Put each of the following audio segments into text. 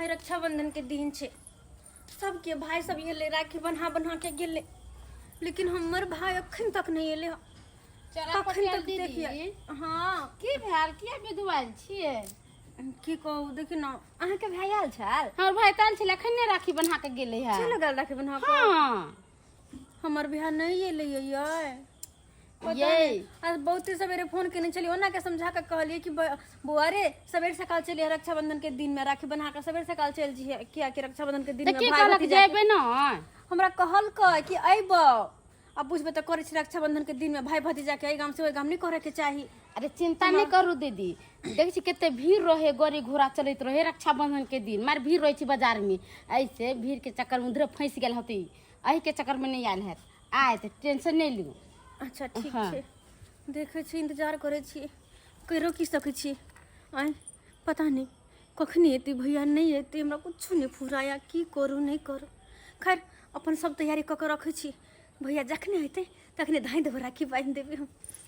आइ रक्षाबंधन के दिन छै सबके भाई सब एलै राखी बन्हा बन्हा के गेलै लेकिन हमर भाई अखन तक नहि एलै हँ। चरा कखन पटियाल तक देखिए दीदी हँ की भेल किया विधवायल छियै की कहू देखियौ ने अहाँके भाई आयल छल हमर भाई तऽ आयल छलै अखन ने राखी बन्हा के गेलै है चलि गेल राखी बन्हा कऽ हँ हमर भाई नहि एलै यै पता यै नहि आज बहुते सवेरे फोन केने छलियै ओना के समझा के कहलियै कि बौआ रे सवेरे सकाल चलिए रक्षाबंधन के दिन में राखी बन्हा के सवेरे सकाल चलि जइहे कियाकि रक्षाबंधन के दिन तऽ में की भाई कहलक भतीजा के जेबै ने हमरा कहलकै कि अयबो आ बुझबै तऽ करै छै रक्षाबंधन के दिन में भाई भतीजा के एहि गाम से ओहि गाम नहि करे के चाही अरे चिंता नहीं करू दीदी देखै छी कते भीड़ रहे गाड़ी घोड़ा चलैत रहे रक्षाबंधन के दिन मार भीड़ रहै छै बाजार में ऐसे भीड़ के चक्कर में उधरे फंसि गेल होती एही के चक्कर में नहीं आयल हैत आय तऽ टेंशन नहीं लियौ अच्छा ठीक हाँ। छै देखै छी इंतजार करै छी करियो की सकै छी आँय पता नहि कखनी एतै भैया नहि एतै हमरा कुछो नहि फुराया की करू नहि करू खैर अपन सब तैयारी कऽ कऽ रखै छी भैया जखने एतै तखने धाँइ देबै राखी बान्हि देबै हम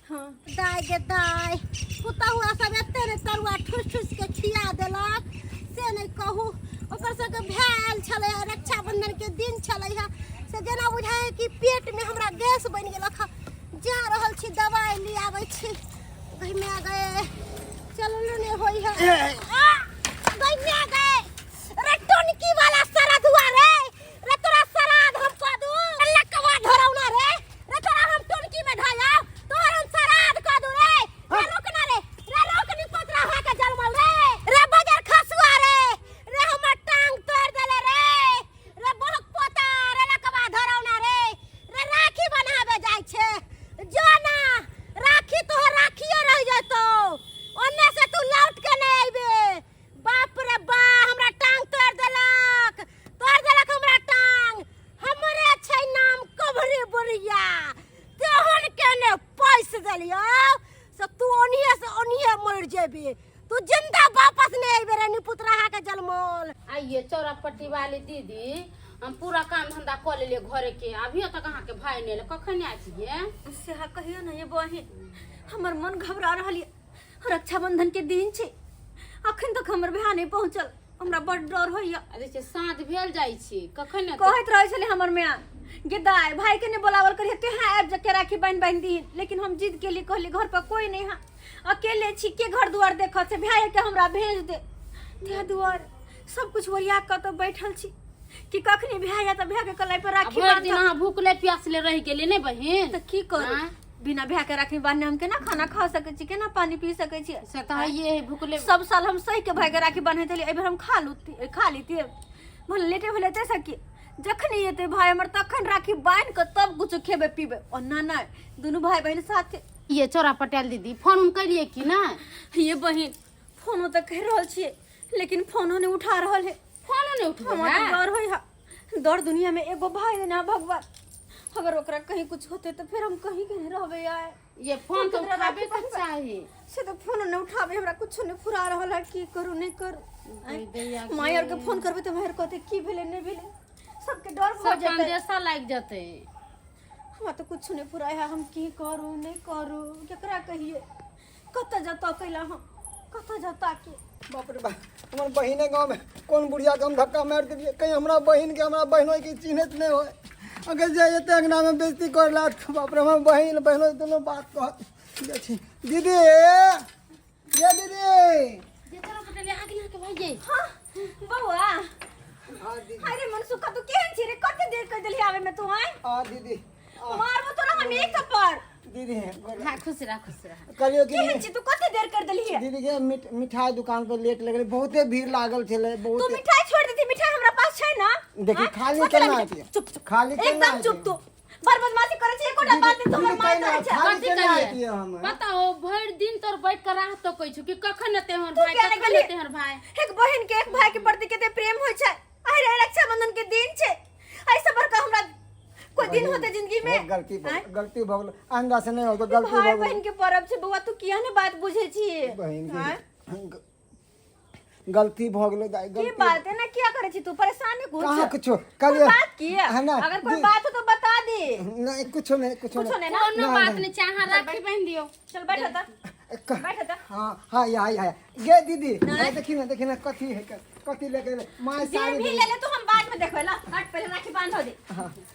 हँ दाय गे दाय पुतहुआ सब एते ने तरुआ ठुस ठुस के खिया देलक से नहि कहू ओकर सबके भाय आयल छलै हँ रक्षाबंधन के दिन छलै हँ से जेना बुझाइ है कि पेट में हमरा गैस बनि गेलक हँ जा रहल छी दवाइ लियाबै छी गई माय गए चललो नहि होइ है आ, गई माय गए रे टोनकी वाला सरधुआ रे रे तोरा श्राद्ध हम कऽ दू लकवा धरौना रे रे तोरा हम टोनकी में ढाया तोहर हम श्राद्ध कऽ दू रे रे रुक ना रे रे रुक नी पतरा हो के जलमल रे रे बजर खसुआ रे रे हमर टांग तोड़ देले रे रे बहक पोता रे लकवा धरौना रे रे राखी बनाबे जाइ छै जो ना राखी तोहर राखिए रह जैतो ओन्ने से तू लौट के नहीं अइबे बाप रे बा हमरा टांग तोड़ देलक तोड़ देलक हमरा टांग हमरे छै नाम कभरी बुढ़िया तेहन के ने पैस देलियौ से तू ओनिए से ओनिए मर जेबी तू जिंदा वापस नहीं अइबे रे निपुतराहा के जलमल आइए चौरा पट्टी वाली दीदी हम पूरा काम धंधा कऽ लेलियै घरे के अभियो तक अहाँके भाय नहि एलै कखन आयत ये सेहा कहियो ने ये बहिन हमर मन घबरा रहल ये रक्षाबंधन के दिन छै अखन तक हमर भाय नहि पहुँचल हमरा बड़ डर होइया आ देखिए साँझ भेल जाइ छी कखन एतै? कहैत रहै छलै हमर माय गे दाय भाई के नहीं बोलावल करिहे तू यहाँ आबि जाके राखी बान्हि बान्हि दीही लेकिन हम जिद केली कहली घर पर कोई नहीं है अकेले छी के घर दुआर देखत से भाई के हमरा भेज दे तै दुआर सब कुछ ओरिया कऽ तऽ बैठल छी कि कखनी भाय आयत तऽ भाय के कलाई पर आ राखी भरि दिन बान्हब अहाँ भूखले प्यासले रहि गेलियै ने बहिन तऽ की करू आँय? बिना भाय के राखी बान्हने हम केना खाना खा सकै छी केना पानी पी सकै छी से तऽ हइए है भूखले सब साल हम सही के भाई के राखी बान्हैत छलियै एहि बेर हम खा लू खा लीतियै भले लेटे भेले एते सकी जखन एतै भाई हमर तखन राखी बान्हि कऽ तब कुछो खेबै पीबै ओना नहि दुनू भाई बहिन साथे ये चोरा पटेल दीदी फोन उन कलियै कि नहि ये बहिन फोनो तऽ कहि रहल छियै लेकिन फोनो नहि उठा रहल है फोनो नहि उठबै हमरा तऽ है डर होइ है डर दुनिया में एगो भाई है ना भगवान अगर ओकरा कहीं कुछ होते तो फिर हम कहीं कहीं रहबे आए ये फोन तऽ केकरा उठाबे राखी के बान्हबै? चाही से तो फोन नहीं उठाबे हमरा कुछ नहीं फुरा रहल है की करू नहीं करू गई दैया माय आर के फोन करबे तऽ माय आर कहते की भेलै नहीं भेलै सबके डर भऽ सब जेतै अंदेशा लागि जेतै हमरा तऽ कुछ नहीं फुराय है हम की करू नहीं करू केकरा कहिए कतऽ जतऽ कैला हम कतऽ जतऽ के बाप रे बाप हमर बहिने गाँवमे कोन बुढ़ियाके हम धक्का मारि देलियै कहीं हमरा बहिनके हमरा बहिनोके चिन्हैत नहि होय अगर जे एते अङ्गनामे बेइज्जती कर लात बाप रे हमर बहिन बहिनो दुनू बात कहत जाइ छी दीदी ये दीदी जे चलो पटेल आगे आके भाई हाँ बौआ हाँ दीदी अरे मनसुखा तू केहन छी रे कते देर कर देली आवे में तू आय हाँ दीदी मारबो तोरा हम एक थप्पड़ दीदी हाँ खुश रह खुश रह कहलियो कि केहन छी तू कते देर कर देली है दीदी के मिठाई दुकान पर लेट लगले बहुते भीड़ लागल छलै तू बहुत मिठाई छोड़ देती मिठाई हमरा पास छै ना देखी, हाँ? खाली कथी ला केना मिठाई? हेतै? चुप चुप खाली केना एकदम हेतै? चुप तू बड़ बदमाशी करै छी एकोटा बात नहीं तू हमर दीदी, मार केना करै छै खाली कथी केना करियै? हेतियै हम पता हो भरि दिन तोर बैठ के राह तकै छु कि कखन एतै हमर तू भाई किया नहि कखन गेलही? एतै हमर भाई एक बहिन के एक भाई के प्रति कते प्रेम होइ छै अरे रक्षाबंधन के दिन छै ऐसे बड़का हमरा कोई दिन होते जिंदगी में गलती भऽ आँय? गलती भऽ गेल आइंदा से नहि होतो गलती भाई भऽ गेल बहन के परब छै बौआ तू किया ने बात बुझे छी बहिन आँय? के गलती भऽ गेलै दाइ की गलती बात है ना किया करे छी तू परेशान नहीं कुछ कहाँ कुछो कोई कहलियै बात किया हाँ, ना, अगर कोई दी- बात हो तो बता दे नहीं कुछो नहीं कुछो कुछो नहीं नहीं ना कोनो बात नहीं छै अहाँ राखी बान्हि दियौ चल बैठ ता बैठ त हाँ हाँ या या गे दीदी ए, देखी ना देखी ना कथी है कथी लेके एलै? माय जे साड़ी भी देली। ले ले तू हम बाद में देखबै ला हट पहले राखी बांध दे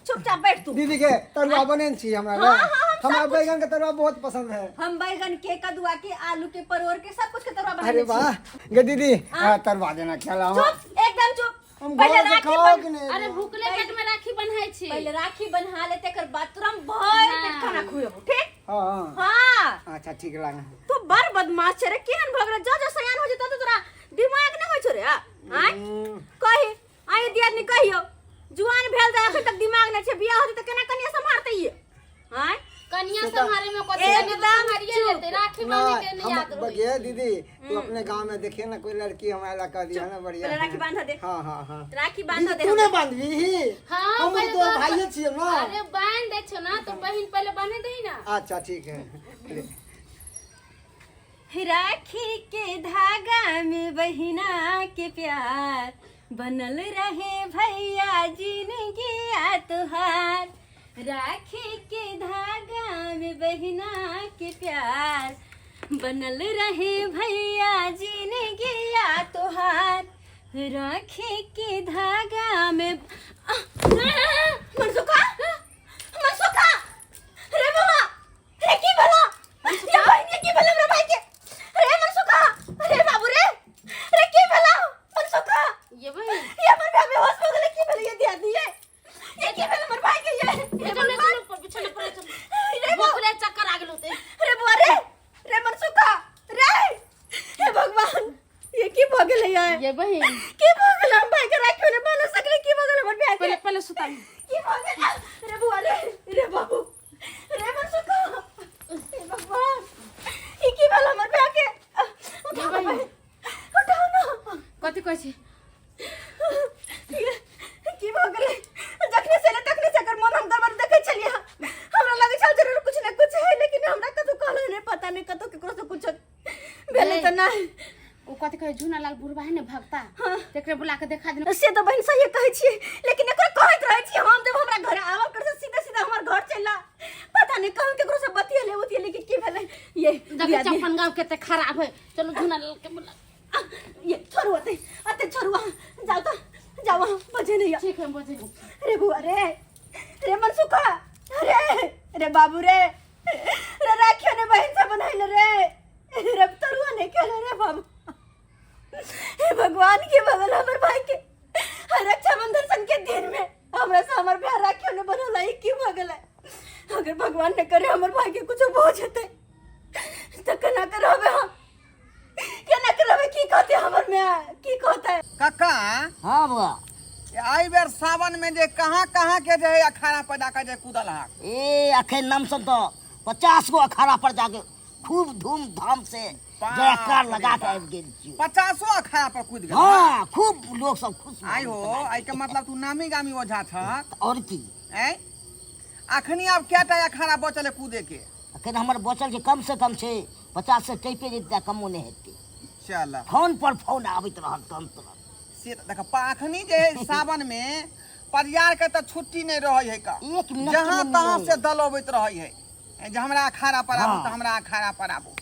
चुपचाप बैठ तू दीदी के तरुआ बनेन छी हमरा हाँ, हाँ, हम सब हमरा बैगन के तरुआ बहुत पसंद है हम बैगन के कदुआ के आलू के परोर के सब कुछ के तरुआ बना अरे वाह गे दीदी हाँ, तरुआ देना ख्याल हम चुप एकदम चुप हम पहले घर से राखी खाओ बन कि नहीं अरे भूखले पेट में राखी बन्हाई छी पहले राखी बन्हा लेते कर बाद तुरंत भर पेट खाना खुएबो ठीक हाँ हाँ हाँ अच्छा ठीक लागे तू बड़ बदमाश छे रे केहन भऽ गेलै जा जा सयान हो जेतौ तऽ तोरा दिमाग नहि होइ छौ रे आँय कही आइ दियादनी कहियो जुआन भेल तऽ अखन तक दिमाग नहि छै बियाह होतै तऽ केना कनिया सम्हारतै ये आँय कनिया सम्हारे में कथी कनिया एकदम सम्हारिए चुप। लेतै राखी बांधे के नहीं नहीं याद हम रहै गे दीदी तू अपने गांव में देखिए ना कोई लड़की हमारा ला कर दिया ना बढ़िया पहले राखी बांध दे हाँ हाँ हाँ राखी बांध दे तू नहीं बांधबी हाँ, हम पहले तो तो- भाइये छियै ना अरे बांध दे छो ना तो बहिन पहले बांधे दही ना अच्छा ठीक है ले। राखी के धागा में बहिना के प्यार बनल रहे भैया जिंदगी तुहार राखी के धागा में बहिना के प्यार बनल रहे भैया जिंदगी तुहार राखी के धागा में मनसुखा मनसुखा रे बाबा रे की भला ये बहिन ये की भला हमरा भाई के रे मनसुखा रे बाबू रे रे की भला मनसुखा ये बहिन ये हमर भाई बेहोश हो गेलै की भेलै ये दिया दिए ये की भेलै हमर भाई के ये ये चलो भगवान चलो बिछाना पर चलो रे बाबू भूखले चक्कर आ गेल होते रे बुआ रे रे मनसुखा रे हे भगवान ये की भऽ गेलै ये ये बहिन की भऽ गेलै हम भाई के राखियो ने बान्ह सकलै की भऽ गेलै हमर भाई के पहले पहले सुता की भऽ गेलै रे बुआ रे रे बाबू रे मनसुखा हे भगवान ई की भेल हमर भाई के उठाओ ना भाई उठाओ ना कथी कहै छी की भऽ गेलै जखने से एलै तखने से एकर मन हम गड़बड़ देखै छलियै हमरा लगै छल जरूर कुछ ने कुछ है लेकिन हमरा कतौ कहलो नहि पता नहि कतौ केकरो से कुछ भेलै तऽ नहि ओ कथी कहै झूना लाल बुढ़बा है ने भगता तेकरे बुला के देखा देना से तऽ बहिन सही कहै छियै लेकिन एकरो कहैत रहै छियै हम जब हमरा घर आबऽ कर से सीधा सीधा हमर घर चलि आ पता नहि कहूँ केकरो से बतियेले उतियेले कि की भेलै ये देखै छी अपन गाँव कते खराब है चलू झूना लाल के बुला ये छोड़ू अते अते छोड़ू अहाँ जाओ तो जाओ अहाँ बजे नहीं ठीक है बजे रे बुआ रे रे मनसुखा रे रे बाबू रे रे राखियो ने बहन से बनाइल रे रे तरुआ नहीं खेले रे बाबू हे भगवान के बगल हमर भाई के रक्षाबंधन सन के दिन में हमरा से हमर भाई राखियो ने बनल है की भगल है अगर भगवान ने करे हमर भाई के कुछ हो जेते तो केना करबे हम केना करबे की कहते हमर में की कहते काका हाँ बुआ एहि बेर सावन में जे कहाँ कहाँ के जे है अखाड़ा पैदा कर जे कूदल हा ए अखन लमसम तो 50 गो अखाड़ा पर जाके खूब धूमधाम से जयकार लगा के आबि गेल छियौ 50 अखाड़ा पर कूद गेल हाँ खूब लोग सब खुश भऽ आइ हो गेल। आइ के मतलब तू नामी गामी ओझा छह और की ऐ अखनी आब कएटा अखाड़ा बचल है कूदे के अखन हमर बचल छै कम से कम छै 50 से टैपे जेतै कमो नहि हेतै चल फोन पर फोन आबैत रहल तुरंत तुरंत से तऽ देख अखनी जे है सावन में परियार के तऽ छुट्टी नहीं रहे है का एक मिनट जहाँ नहि तहाँ मिलै। से दल अबैत रहे है जे हमरा अखाड़ा पर आबू हाँ। तऽ हमरा अखाड़ा पर आबू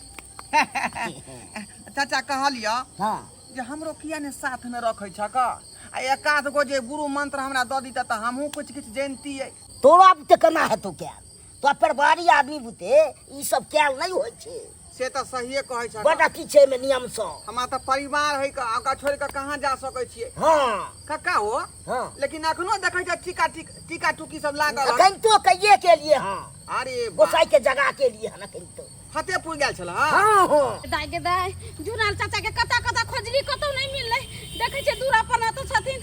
चाचा कहलिअ हाँ जे हमरो किया ने साथ में रखै छक आ एकाध गो जे गुरु मंत्र हमरा दऽ दितै तऽ हमहूँ किछु किछु जनितियै तोरा बुते केना हेतौ कयल तोरा परिवारी आदमी बुते ई सब कयल नहि होइ छै से तऽ सहिए कहै छक बड अथी छै एहिमे नियम सँ हमरा तऽ परिवार है का ओकरा छोड़ि कऽ कहाँ जा सकै छियै हाँ कक्का हो हाँ लेकिन अखनो देखै छै टीका टीका टुकी सब लागल हन। अखन तो कहिए के लिए हाँ अरे बा, गोसाई के जगह के लिए हन अखन तो फतेहपुर गेल छल हँ हाँ हाँ दाय गे दाय झुनाल चाचा के कतऽ कतऽ खोजली कतौ नहि मिललै देखै छियै दूरा पर न तऽ छथिन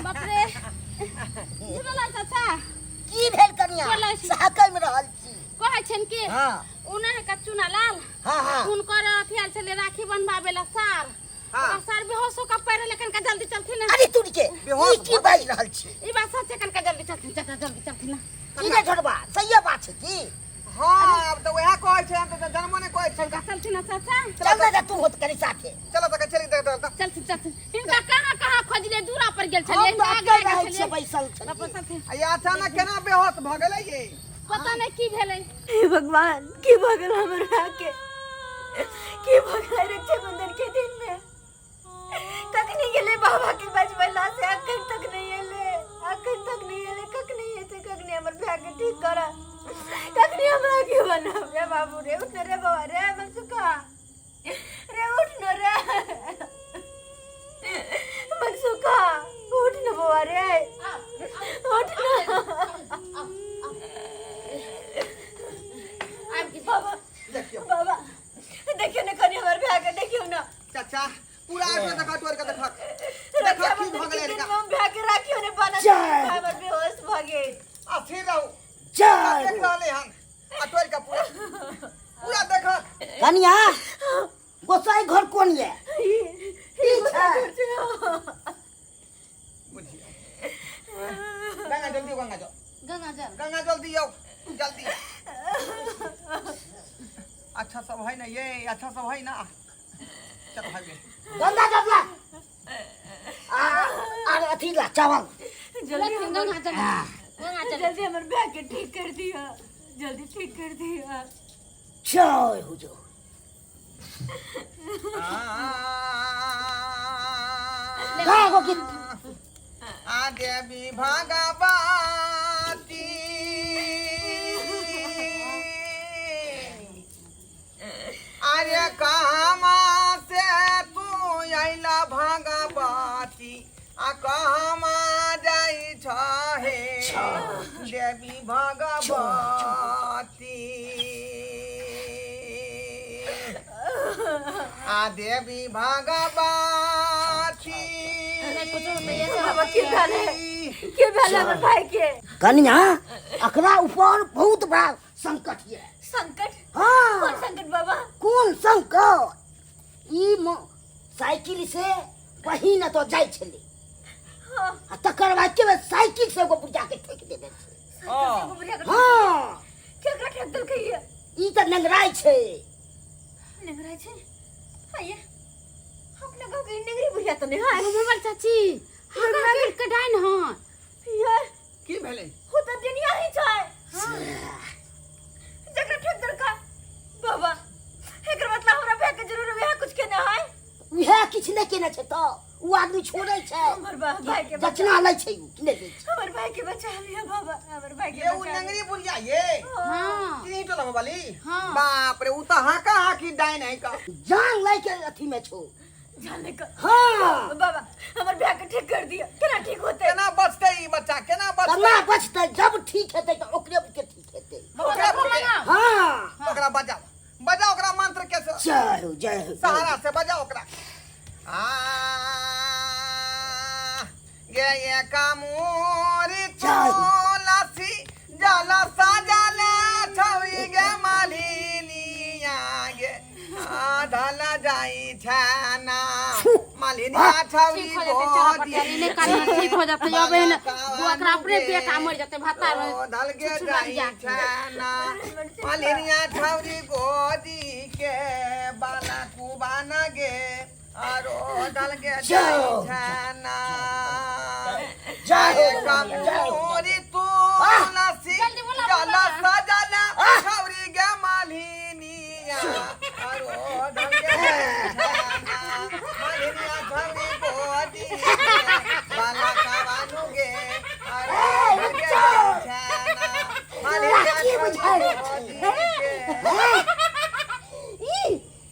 बाप रे झुनालाल चाचा की भेल कनिया बोलै छी। सहकैम रहल छी कहै छनि कि हाँ ओ नहि है चुनालाल हाँ हाँ हुनकर अथी आयल छलै राखी बन्हबाबै ला सार हाँ। ओकरा सार बेहोश होकर पड़ि रहलै कनिका जल्दी चलथिन ना अरे तुर के बेहोश ई की बाजि रहल छी ई बात सच छै कनिका जल्दी चलथिन चाचा जल्दी चलथिन ना की रे ढोरबा सहिए बात छै की हाँ आब तऽ वएह कहै छै हम तऽ जन्मो नहि कहै छै कनिका चलथिन ना चाचा चल ने तू होत कनी साथे चलो तऽ चलि देख देख चलथिन चलथिन हिनका कहाँ कहाँ खोजलियै दूरा पर गेल छलियै हम हिनका तऽ आगे अकेले आगे रहै छियै छलियै बैसल बाप रे, छलियै चलथिन आ ई अचानक केना बेहोश भऽ गेलै ये पता नहि की भेलै हे भगवान की भऽ गेल हमर भाय के की भऽ गेलै रक्षाबंधन के दिन में कखनी गेलै बाबा के बजबैला से अखन तक नहीं एलै, अखन तक नहीं एलै। कखनी एतै, कखनी हमर भाय के ठीक करत, कखनी हमरा के बनाब? रे बाबू रे, उठ न रे बाबा रे, मनसुखा रे, उठ न रे मनसुखा, उठ न बौआ रे, उठ न। बाबा, देखियौ। बाबा, देखियौ ने कनि हमर भाय के, देखियौ ने। चाचा, पूरा आबि देखा, तोड़ के देखक, देखक की भऽ गेलै। रक्षाबंधन के दिन हम भाय के राखियो ने बान्हल, जय। भाय हमर बेहोश भऽ गेल। अथी रहू। जय। देख रहले हन आ तोड़ के पूरा पूरा देखक। कनिया, गोसाई घर कोन ये? ई छै। बुझियौ, गंगा जल्दी, गंगा जल। गंगा जल। गंगा जल दियौ जल्दी। अच्छा सब है ना ये? अच्छा सब है ना? चलो भाई। गंगा जल ला आ आ अथी ला, चावल। जल्दी हमर गंगा जल, गंगा जल। जल्दी हमर भाय के ठीक कर दिअ, जल्दी ठीक कर दिअ। जय हो जो। गा गो गीत। आ देवी भगवती, अरे कहमा से तू अइला भगवती, आ कहमा जाइ छहे देवी भगवती? आ देवी भगवती। बाबा, की भेलै, की भेलै हमर भाय के? कनिया, अकरा ऊपर बहुत बड़ा संकट ये। संकट? हाँ। कोन संकट बाबा? कोन संकट? ई साइकिल से बहिन तो जाइ छलै। आ तकर बाद के साइकिल से एगो बुढ़िया के ठोकि देने छै। साइकिल से एगो बुढ़िया के? हाँ। केकरा ठोकि देलकै ये? ई तऽ नेंगराइ छै। नेंगराइ छै? हाँ, ये अपना गाँव के नेंगरी बुढ़िया तऽ नहि है। मोबाइल चाची, हमरा के के डाइन हन। ये की भेलै? हो तऽ दुनिया ही छै जकरा ठोकि देलकै। बाबा, एकर मतलब हमरा भाय के जरूर वएह कुछ केने है। उएह किछु नहि केने छै तऽ ओ आदमी छोड़ै छै? हमर भाय के बचा दक्षिणा लै छै, उ कि नहि दै छै? हमर भाय के बचा लिअ बाबा, हमर भाय के ये उ बचा लिअ। नंगरी बुढ़िया ये? हाँ। तीन टोला वाली? हाँ। बाप रे, उ तऽ हाका हाकी डाइन है का। जान लै के अथी में छौ। जाने का। हाँ। बाबा, हमर भाय के ठीक कर दिया, केना ठीक होते? केना बचतै ई बच्चा, केना बचतै? केना बचतै? जब ठीक हेतै तऽ ओकरे के ठीक हेतै। ओकरा के? हाँ। ओकरा बजाओ, बजाओ ओकरा मंत्र के जय हो, जय हो। सहारा से बजाओ ओकरा। आ गे ये कामोरी तुलसी जल सजल छवि गे मालिनिया गे, ढल जाई छाना मालिनिया छवि। ठीक हो जेतै, चल पटियाली नहि कानी, ठीक हो जेतै। अब एहन ओकरा अपने बेटा मरि जेतै भत्ता ढल गे छुछुरा जाई जाके। छाना मालिनिया छौरी गोदी के बाला कुबाना गे, आरो ढल गे जाई छाना। जय हो, जय हो। कमोरी तुलसी जल्दी बोला, जल बोला। सजल छौरी गे मालिनिया, आरो ढल गे जाई छाना मालिनिया छौरी गोदी के बाला कबानु गे, आरो ढल गे जाई छाना मालिनिया की बुझाइ छौरी गोदी के। ई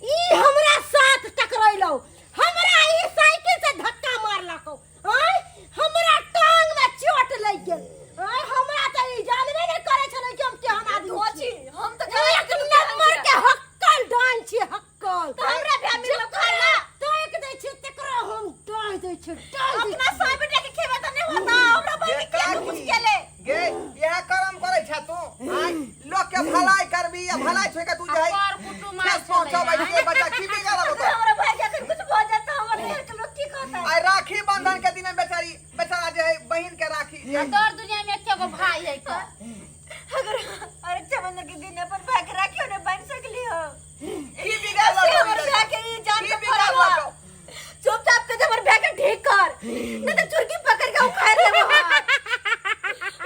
ई हमरा साथ टकरैलौ, हमरा ई साइकिल से धक्का मारलकौ। आय, हमरा टांग में चोट लागि गेल। आय, हमरा तऽ ई जानबे नहि करै छलै कि हम केहन आदमी तो छी। छी हम तऽ एक नंबर के हक्कल डान छी, हक्कल। तऽ हमरा भाय मिलल खाला। ताकि दै छी तकरा, हम डाहि दै छी, डाहि दै अपना छी। साय बेटा के खेबे तऽ नहि होता, हमरा भाय के किया कुछ केले? गे, इएह कर्म करै छ तू? आँय, लोक के भलाई करबी आ भलाई छोड़ के तू जे है कर कुटुम आयल ठेस पहुंचाबै छलै। छै बच्चा की बिगाड़ब ओकर? हमरा भाय के अखन कुछ भऽ जात तऽ हमर घर के लोग की कहतै? आइ राखी बंधन के दिन बेचारी बेचारा जे है बहिन के राखी आ तोर दुनिया में एके गो भाई है का? अगर रक्षाबंधन के दिन अपन भाय के राखियो ने बांध सकली हो की बिगाड़लक? से हमर भाय के ई जान की के बिगाड़लक? फरवा चुपचाप के हमर भाय के ठीक कर, नहीं तो चुरकी पकड़ के उखाड़ लेबो,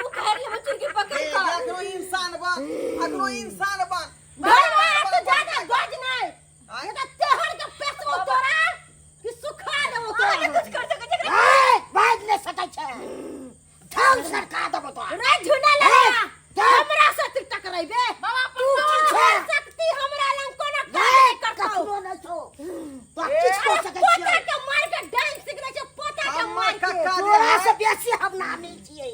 उखाड़ लेबो चुरकी पकड़ ए, के। अखनो इंसान बन, अखनो इंसान बन। घर में तो ज्यादा गज नहीं। सकै छै ढंग सरका देबो तो रे झुना लड़िया हमरा से तू टकराइबे बाबा तू की छै शक्ति हमरा लंग कोनो काज नहीं नहीं करतौ ककरो नहीं छौ तो किछ कऽ सकै पोता छियै के मार के डांस सीखने छै पोता के हमर मार के कक्का जे तोरा है से बेसी हम नामी छियै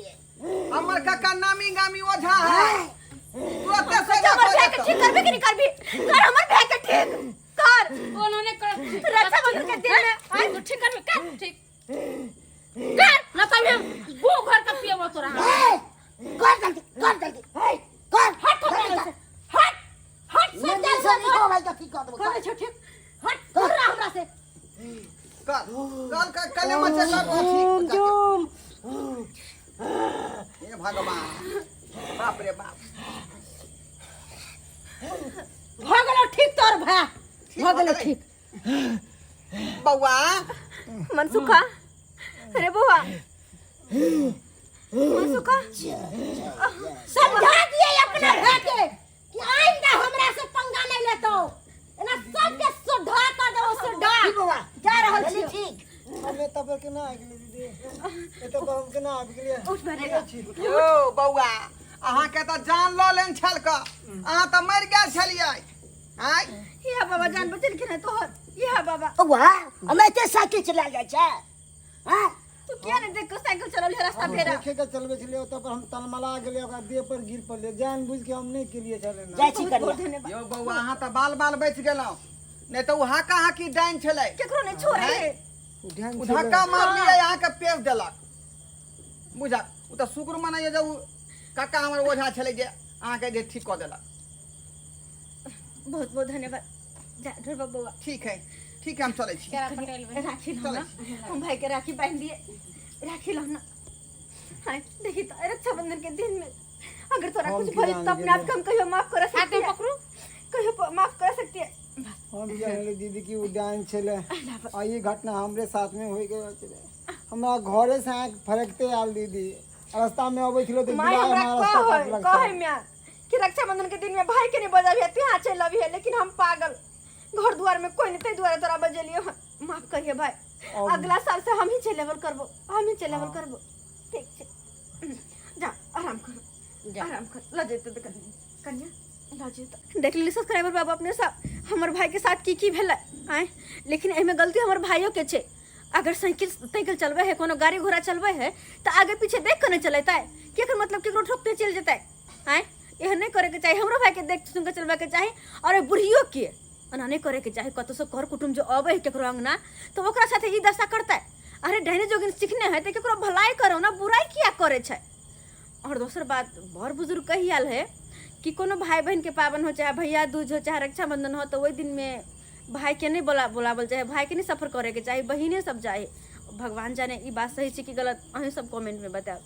हमर कक्का नामी गामी ओझा है तुरते से हमर भाई के ठीक करबे कि नहीं करबी कर हमर भाई के ठीक कर उन्होंने कर रक्षाबंधन के दिन में आय तू ठीक करबे कर ठीक कर न तब हम गो घर का पियबो तोरा ए, कर जल्दी कर जल्दी ए, कर हट जल्दी कर। हट हट नहीं, नहीं, से नहीं हो भाई तो ठीक कर देबो कर छो ठीक हट दूर रह हमरा से कर कल कल कले मचे कर ठीक जुम हे भगवान बाप रे बाप भ गेलो ठीक तोर भा भ गेलो ठीक बौआ मनसुखा अरे बौआ मनसुखा समझा दिए अपना भाई के कि आइंदा हमरा से पंगा नहीं लेतो एना सबके सुधा कर देबो सुधा ठीक बौआ जा रहल चली छी ठीक हमे तब पर केना आबि गेलियै दीदी एतऽ पर हम केना आबि गेलियै उठ बैठेगा यौ बौआ अहाँके तऽ जान लऽ लेन छल कऽ अहाँ तऽ मरि गेल छलियै आँय यह बाबा जान बचल के नहीं तोहर यह बाबा बौआ हम एते साइकिल चलायल जाइ छै हाँ तू किया नहीं देख के साइकिल चलल है रास्ता फेरा देखे के चलबै छलियै ओतऽ पर हम तलमला गेलियै ओकरा देह पर गिर पड़लियै जान बुझि के हम नहि केलियै छलै ना जाइ छी बहुत बहुत कनिया धन्यवाद यौ बौआ अहाँ तऽ बाल बाल बचि गेलहुँ नहि तऽ ओ हाका हाकी डाइन छलै केकरो नहीं छोड़े है ध्यान ओ धक्का मारलियै अहाँके पेश देलक बुझा ओ तऽ शुक्र मनाइए जे ओ काका हमर ओझा छलै जे अहाँके जे ठीक कऽ देलक बहुत बहुत धन्यवाद जा ढोरबा बौआ ठीक है ठीक है हम चलै छी केरा पटेल राखी लो ना हम भाई के राखी बांध दिए राखी लो ना हाय देखी तो रक्षाबंधन के दिन में अगर तोरा हम कुछ की भइल जान तो अपने आप गेलियै। के हम कहियो माफ कर हाथ सकती में है पकड़ू कहियो माफ कर सकती है हम जानले दीदी की उड्डान छलै आ ई घटना हमरे साथ में होइ गेल छलै हमरा घरे से आँखि फरकते आयल दीदी रास्ता में अबै छलै तऽ माय बिलाइ हमरा हमरा रास्ता कहे काटलक कहे छल। में कि रक्षाबंधन के दिन में भाई के नहीं बजाबी तू यहाँ चल अभी है लेकिन हम पागल घर द्वार में कोई नहीं ताहि दुआरे तोरा बजेलियो हन। माफ करिए भाई अगला साल से हम ही चल लेवल करबो हम ही चल लेवल करबो ठीक छै जा आराम करो आराम कर ल जेतै तऽ कन्या ल जेतै देख लेली सब्सक्राइबर बाबू अपने सब हमर भाई के साथ की की भेलै आँय लेकिन एहिमे गलती हमर भाइयों के छै अगर साइकिल ताइकिल चलबै है कोनो गाड़ी घोड़ा चलबै है तऽ आगे पीछे देख कऽ नहि चलेतै कि एकर मतलब केकरो ठोकते चलि जेतै आँय एहन नहि करैके चाही हमरो भाइके देख सुनि कऽ चलबैके चाही आओर ओहि बुढ़ियोके एना नहि करैके चाही कतहुसँ कर कुटुम्ब जे अबै है केकरो अङ्गना तऽ ओकरा साथे ई दशा करतै अरे डाइने जोगिन सीखने है तऽ केकरो भलाई करो ना बुराई किया करै छै और दोसर बात बड़ बुजुर्ग कहि आयल है कि कोनो भाई बहन के पाबनि हो चाहे भैया दूज हो चाहे रक्षाबंधन हो तऽ ओहि दिनमे भाई के नहि बोलावल चाहे भाई के नहि सफर करैके चाही बहिने सब जाए भगवान जाने ई बात सही छै कि गलत अहीं सब कमेंट में बतायब।